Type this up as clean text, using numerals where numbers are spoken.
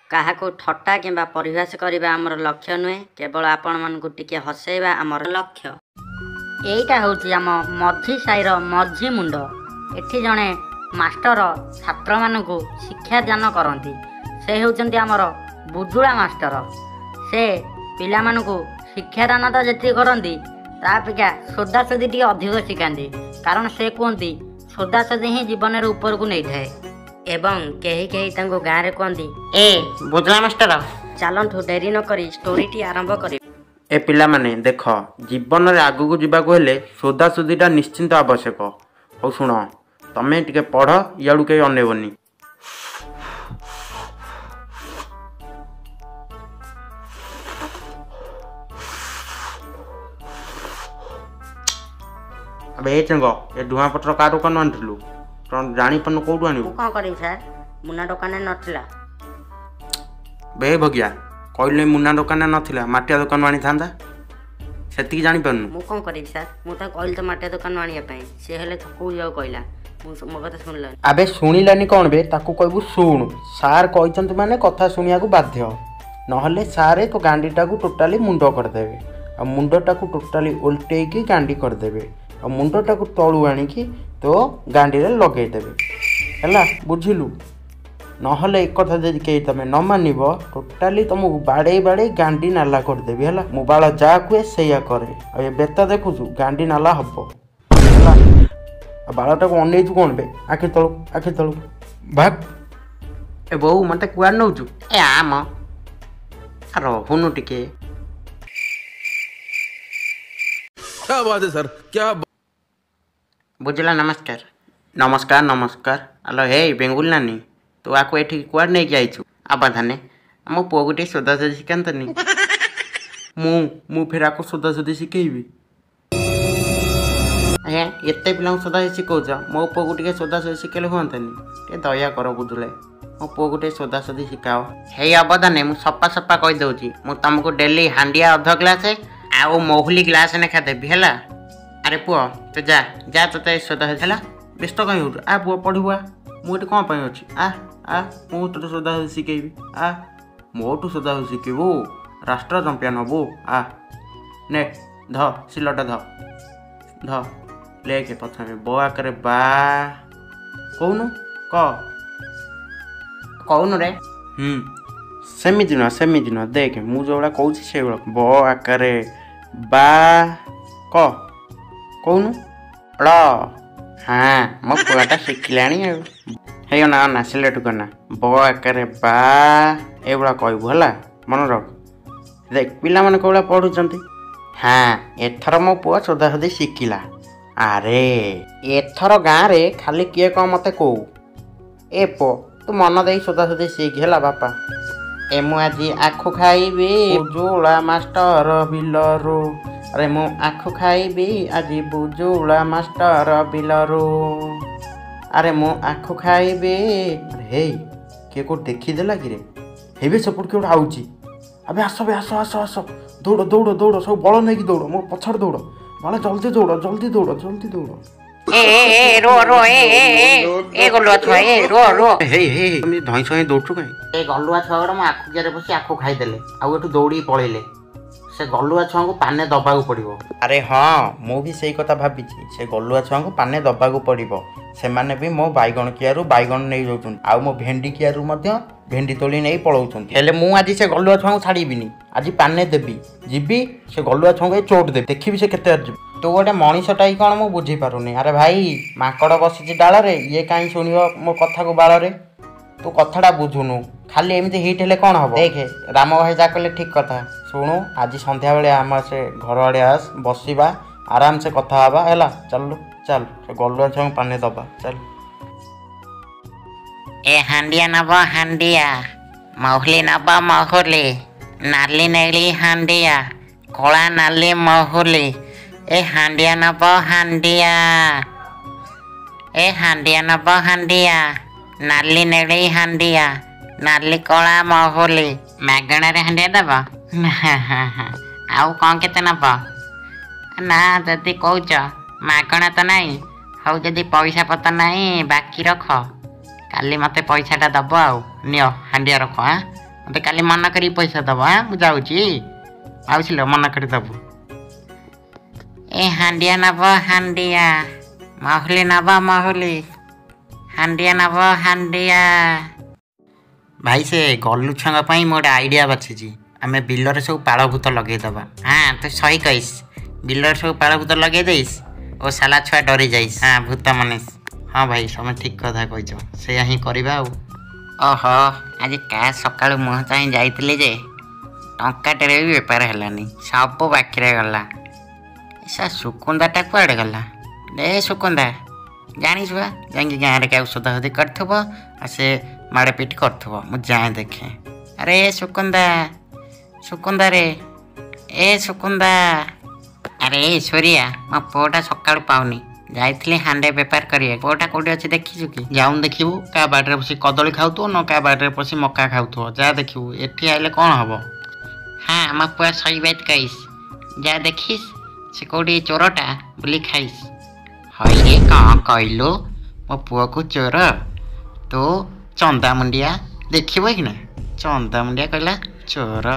କାହାକୁ ଥଟ୍ଟା କିମ୍ବା ପରିହାସ କରିବା ଆମର ଲକ୍ଷ୍ୟ ନୁହେଁ, କେବଳ ଆପଣମାନଙ୍କୁ ଟିକେ ହସେଇବା ଆମର ଲକ୍ଷ୍ୟ। ଏଇଟା ହେଉଛି ଆମ ମଝି ସାହିର ମଝି ମୁଣ୍ଡ। ଏଠି ଜଣେ ମାଷ୍ଟର ଛାତ୍ରମାନଙ୍କୁ ଶିକ୍ଷାଦାନ କରନ୍ତି। ସେ ହେଉଛନ୍ତି ଆମର ବୁଜୁଳା ମାଷ୍ଟର। ସେ ପିଲାମାନଙ୍କୁ ଶିକ୍ଷାଦାନ ତ ଯେତିକି କରନ୍ତି, ତା ଅପେକ୍ଷା ସୋଦାସୋଦି ଟିକେ ଅଧିକ ଶିଖାନ୍ତି, କାରଣ ସେ କୁହନ୍ତି ସୋଦାସୋଦି ହିଁ ଜୀବନରେ ଉପରକୁ ନେଇଥାଏ। ଏବଂ କେହି କେହି ତାଙ୍କୁ ଗାଁରେ କୁହନ୍ତି ଏ ବୁଜୁଳା ମାଷ୍ଟର। ଚାଲନ୍ତୁ ଡେରି ନକରି ଷ୍ଟୋରିଟି ଆରମ୍ଭ କରିବା। ଏ ପିଲାମାନେ ଦେଖ, ଜୀବନରେ ଆଗକୁ ଯିବାକୁ ହେଲେ ସୋଦାସୋଦିଟା ନିଶ୍ଚିନ୍ତ ଆବଶ୍ୟକ। ହଉ ଶୁଣ, ତମେ ଟିକେ ପଢ଼, ଇଆଡ଼ୁ କେହି ଅନେଇବନି। ଆବେ ଏ ଚେଙ୍ଗ, ଏ ଧୂଆଁ ପତ୍ର କାହା ଦୋକାନରୁ ଆଣିଥିଲୁ? ଜାଣିପାରୁନୁ କେଉଁଠୁ ଆଣିବୁ? ମୁଁ କ'ଣ କରିବି ସାର୍, ମୁନା ଦୋକାନରେ ନଥିଲା। ବେ ଭଗିଆ, କହିଲେ ମୁନା ଦୋକାନରେ ନଥିଲା, ମାଟିଆ ଦୋକାନରୁ ଆଣିଥାନ୍ତା, ସେତିକି ଜାଣିପାରୁନୁ? ମୁଁ କ'ଣ କରିବି ସାର୍, ମୁଁ ତାକୁ କହିଲି ତ ମାଟିଆ ଦୋକାନରୁ ଆଣିବା ପାଇଁ, ସେ ହେଲେ ଛକକୁ ଯିବାକୁ କହିଲା। ମୁଁ ମୋ କଥା ଶୁଣିଲାନି। ଆବେ ଶୁଣିଲାନି କ'ଣ ବେ? ତାକୁ କହିବୁ ଶୁଣୁ, ସାର୍ କହିଛନ୍ତି ମାନେ କଥା ଶୁଣିବାକୁ ବାଧ୍ୟ, ନହେଲେ ସାର୍ ତୋ ଗାଣ୍ଡିଟାକୁ ଟୋଟାଲି ମୁଣ୍ଡ କରିଦେବେ, ଆଉ ମୁଣ୍ଡଟାକୁ ଟୋଟାଲି ଓଲଟେଇକି ଗାଣ୍ଡି କରିଦେବେ, ଆଉ ମୁଣ୍ଡଟାକୁ ତଳୁ ଆଣିକି ତୋ ଗାଣ୍ଡିରେ ଲଗେଇଦେବେ, ହେଲା ବୁଝିଲୁ? ନହେଲେ ଏ କଥା ଯଦି କେହି ତମେ ନ ମାନିବ, ଟୋଟାଲି ତମକୁ ବାଡ଼େଇ ବାଡ଼େଇ ଗାଣ୍ଡି ନାଲା କରିଦେବି, ହେଲା? ମୁଁ ବାଳ ଯାହା କୁହେ ସେଇଆ କରେ, ଆଉ ଏ ବେତ ଦେଖୁଛୁ ଗାଣ୍ଡି ନାଲା ହବ, ହେଲା? ଆଉ ବାଳଟାକୁ ଅନେଇଛୁ କ'ଣ ବେ? ଆଖି ତଳକୁ, ଆଖି ତଳକୁ ଭାଗ। ଏ ବୋଉ, ମୋତେ କୁଆଡ଼େ ନେଉଛୁ? ଏ ଆମ ରହୁନୁ ଟିକେ। क्या बात है सर, क्या ବୁଝିଲା? ନମସ୍କାର। ନମସ୍କାର ନମସ୍କାର। ଆଲୋ ହେଇ ବେଙ୍ଗୁଲି ନାନୀ, ତୁ ଆକୁ ଏଠିକି କୁଆଡ଼େ ନେଇକି ଆଇଛୁ? ଅବଧାନେ, ଆମ ପୁଅକୁ ଟିକେ ସୋଦାସୋଦି ଶିଖାନ୍ତନି। ମୁଁ ଫେର ଆକୁ ସୋଦାସୋଦି ଶିଖେଇବି? ଆଜ୍ଞା, ଏତେ ପିଲାଙ୍କୁ ସୋଦାସୋଦି ଶିଖଉଛ, ମୋ ପୁଅକୁ ଟିକେ ସୋଦାସୋଦି ଶିଖେଇଲେ ହୁଅନ୍ତାନି? ଟିକେ ଦୟା କର ବୁଝିଲେ, ମୋ ପୁଅକୁ ଟିକେ ସୋଦାସୋଦି ଶିଖାଅ। ହେଇ ଅବଧାନେ, ମୁଁ ସଫା ସଫା କହିଦେଉଛି, ମୁଁ ତମକୁ ଡେଲି ହାଣ୍ଡିଆ ଅଧ ଗ୍ଲାସେ ଆଉ ମହୁଲି ଗ୍ଲାସ ଲେଖା ଦେବି, ହେଲା? ଆରେ ପୁଅ, ତୁ ଯା ଯା, ତୋତେ ସୋଦାସୋଦି ହେଲା। ବ୍ୟସ୍ତ କାହିଁ ହେଉଛୁ? ଆ ପୁଅ ପଢ଼ିବୁ, ଆ। ମୁଁ ଏଠି କ'ଣ ପାଇଁ ଅଛି? ଆ ଆ, ମୁଁ ତୋତେ ସୋଦାସୋଦି ଶିଖେଇବି। ଆ, ମୋଠୁ ସୋଦାସୋଦି ଶିଖିବୁ, ରାଷ୍ଟ୍ର ଚମ୍ପିଆନ ହବୁ। ଆ ନେ ଧ, ସିଲଟା ଧ ଧ, ଲେଖେ ପ୍ରଥମେ ବ ଆକାରେ ବା। କହୁନୁ କ। କହୁନୁ ରେ। ହୁଁ, ସେମିତି ନୁହଁ, ସେମିତି ନୁହଁ, ଦେଖେ ମୁଁ ଯେଉଁଭଳିଆ କହୁଛି ସେଇଭଳିଆ। ବ ଆକାରେ ବା, କ କହୁନୁ ଳ। ହଁ, ମୋ ପୁଅଟା ଶିଖିଲାଣି ଆଉ। ହେଇ ଅନା ଅନା, ସିଲେଟକୁ ଅନା। ବ ଆକାରେ ବା, ଏଇଭଳିଆ କହିବୁ, ହେଲା? ମନେ ରଖ। ଦେଖ ପିଲାମାନେ କୋଉ ଭଳିଆ ପଢ଼ୁଛନ୍ତି। ହଁ, ଏଥର ମୋ ପୁଅ ସୋଦାସୋଦି ଶିଖିଲା। ଆରେ ଏଥର ଗାଁରେ ଖାଲି କିଏ କ'ଣ ମୋତେ କହୁ। ଏ ପୁଅ, ତୁ ମନ ଦେଇ ସୋଦାସୋଦି ଶିଖ, ହେଲା ବାପା? ଏ ମୁଁ ଆଜି ଆଖୁ ଖାଇବି ବୁଜୁଳା ମାଷ୍ଟର ବିଲରୁ। ଆରେ ମୁଁ ଆଖୁ ଖାଇବି ଆଜି ବୁଜୁଳା ମାଷ୍ଟର ବିଲରୁ। ଆରେ ମୁଁ ଆଖୁ ଖାଇବି। ଆରେ ହେଇ, କିଏ କୋଉଠି ଦେଖିଦେଲା କିରେ? ହେଇବେ ସେପଟୁ କିଏ ଗୋଟେ ଆଉଛି। ଆବେ ଆସ ବେ, ଆସ ଆସ ଆସ, ଦୌଡ଼ ଦୌଡ଼ ଦୌଡ଼, ସବୁ ବଳ ନେଇକି ଦୌଡ଼, ମୋ ପଛରେ ଦୌଡ଼ ବାଳ, ଜଲ୍ଦି ଦୌଡ଼, ଜଲ୍ଦି ଦୌଡ଼, ଜଲ୍ଦି ଦୌଡ଼। ଏ ଏ ଏ ରୋ ରୋ, ଏ ଏ ଏ ଏ ଗଲୁଆ ଛୁଆ, ଏ ରୋ ରୋ। ହେଇ ହେଇ, ଏମିତି ଧଇଁ ସଇଁ ଦୌଡ଼ଛୁ କାଇଁ? ଏ ଗଲୁଆ ଛୁଆ ଗୁଡ଼ା ମୋ ଆଖୁ କିଆରେ ବସି ଆଖୁ ଖାଇଦେଲେ, ଆଉ ଏଠୁ ଦୌଡ଼ିକି ପଳେଇଲେ। ସେ ଗଲୁଆ ଛୁଆଙ୍କୁ ପାନେ ଦବାକୁ ପଡ଼ିବ। ଆରେ ହଁ, ମୁଁ ବି ସେଇ କଥା ଭାବିଛି, ସେ ଗଲୁଆ ଛୁଆଙ୍କୁ ପାନେ ଦବାକୁ ପଡ଼ିବ। ସେମାନେ ବି ମୋ ବାଇଗଣ କିଆରୁ ବାଇଗଣ ନେଇଯାଉଛନ୍ତି, ଆଉ ମୋ ଭେଣ୍ଡି କିଆରୁ ମଧ୍ୟ ଭେଣ୍ଡି ତୋଳି ନେଇ ପଳାଉଛନ୍ତି। ହେଲେ ମୁଁ ଆଜି ସେ ଗଲୁଆ ଛୁଆଙ୍କୁ ଛାଡ଼ିବିନି, ଆଜି ପାନେ ଦେବି। ଯିବି ସେ ଗଲୁଆ ଛୁଆଙ୍କୁ ଏ ଚୋଟ ଦେବି, ଦେଖିବି ସେ କେତେ ଯିବ। ତୁ ଗୋଟେ ମଣିଷଟା କି କ'ଣ ମୁଁ ବୁଝିପାରୁନି। ଆରେ ଭାଇ, ମାଙ୍କଡ଼ ବସିଛି ଡାଳରେ, ଇଏ କାହିଁ ଶୁଣିବ ମୋ କଥାକୁ ବାଳରେ। ତୁ କଥାଟା ବୁଝୁନୁ, ଖାଲି ଏମିତି ହିଟ୍ ହେଲେ କ'ଣ ହବ? ଦେଖେ ରାମ ଭାଇ ଯାହା କହିଲେ ଠିକ୍ କଥା। ଶୁଣୁ, ଆଜି ସନ୍ଧ୍ୟାବେଳେ ଆମ ସେ ଘର ଆଡ଼େ ଆସ, ବସିବା, ଆରାମସେ କଥା ହେବା, ହେଲା? ଚାଲୁ ଚାଲ, ସେ ଗଲୁଆ ଛୁଆଙ୍କୁ ପାନେ ଦବା, ଚାଲ। ଏ ହାଣ୍ଡିଆ ନବ ହାଣ୍ଡିଆ, ମହୁଲି ନବ ମହୁଲି, ନାଲି ନେଳି ହାଣ୍ଡିଆ, କଳା ନାଲି ମହୁଲି। ଏ ହାଣ୍ଡିଆ ନବ ହାଣ୍ଡିଆ, ଏ ହାଣ୍ଡିଆ ନବ ହାଣ୍ଡିଆ, ନାଲି ନେଳି ହାଣ୍ଡିଆ, ନାଲି କଳା ମହୁଲି। ମାଗଣାରେ ହାଣ୍ଡିଆ ଦେବ? ଆଉ କ'ଣ କେତେ ନବ? ନା ଯଦି କହୁଛ ମାଗଣା ତ ନାହିଁ, ହଉ ଯଦି ପଇସା ପତ୍ର ନାହିଁ ବାକି ରଖ, କାଲି ମୋତେ ପଇସାଟା ଦେବ। ଆଉ ନିଅ ହାଣ୍ଡିଆ ରଖ। ଆଁ ମୋତେ କାଲି ମନ କରିକି ପଇସା ଦେବ। ଆଁ, ମୁଁ ଯାଉଛି ମାଉସୀ ଲୋ, ମନ କରି ଦେବୁ। ଏ ହାଣ୍ଡିଆ ନବ ହାଣ୍ଡିଆ, ମହୁଲି ନବ ମହୁଲି, ହାଣ୍ଡିଆ ନବ ହାଣ୍ଡିଆ। ଭାଇ, ସେ ଗଲୁ ଛୁଆଙ୍କ ପାଇଁ ମୁଁ ଗୋଟେ ଆଇଡ଼ିଆ ବାଛିଛି। ଆମେ ବିଲରେ ସବୁ ପାଳଭୂତ ଲଗେଇଦେବା। ହଁ, ତୁ ସହି କହିସ୍, ବିଲରେ ସବୁ ପାଳଭୂତ ଲଗେଇ ଦେଇସ୍ ଓ ସାଲା ଛୁଆ ଡରି ଯାଇସ୍। ହଁ, ଭୂତ ମନିସ୍। ହଁ ଭାଇ, ତମେ ଠିକ୍ କଥା କହିଛ, ସେଇଆ ହିଁ କରିବା। ଆଉ ଓହୋ, ଆଜି କାହା ସକାଳୁ ମୁହଁ ଚାହିଁ ଯାଇଥିଲି ଯେ ଟଙ୍କାଟେରେ ବି ବେପାର ହେଲାନି, ସବୁ ବାକିରେ ଗଲା। ସା ସୁକୁନ୍ଦାଟା କୁଆଡ଼େ ଗଲା? ଏ ସୁକୁନ୍ଦା, ଜାଣିଛୁ ବା, ଯାଇକି ଗାଁରେ କାହାକୁ ଶୋଧାଶୋଧି କରିଥିବ ଆଉ ସେ ମାଡ଼ପିଟ କରୁଥିବ। ମୁଁ ଯାଏଁ ଦେଖେ। ଆରେ ସୁକୁନ୍ଦା, ସୁକୁନ୍ଦା ରେ, ଏ ସୁକୁନ୍ଦା। ଆରେ ଈଶ୍ୱରିଆ, ମୋ ପୁଅଟା ସକାଳୁ ପାଉନି। ଯାଇଥିଲି ହାଣ୍ଡେ ବେପାର କରିବାକୁ। ପୁଅଟା କୋଉଠି ଅଛି ଦେଖିଛୁ କି? ଯାଉନ ଦେଖିବୁ, କାହା ବାଡ଼ିରେ ବସି କଦଳୀ ଖାଉଥିବ ନ କାହା ବାଡ଼ିରେ ବସି ମକା ଖାଉଥିବ। ଯାହା ଦେଖିବୁ, ଏଠି ଆଇଲେ କ'ଣ ହବ? ହଁ, ଆମ ପୁଅ ଶୋଇବାତ କହିସ୍। ଯା ଦେଖିସ୍ ସେ କୋଉଠି ଚୋରଟା ବୋଲି ଖାଇସ୍। ହଇରେ, କ'ଣ କହିଲୁ? ମୋ ପୁଅକୁ ଚୋର? ତୁ ଚନ୍ଦାମୁଣ୍ଡିଆ ଦେଖିବ କି ନା? ଚନ୍ଦାମୁଣ୍ଡିଆ କହିଲା ଚୋର।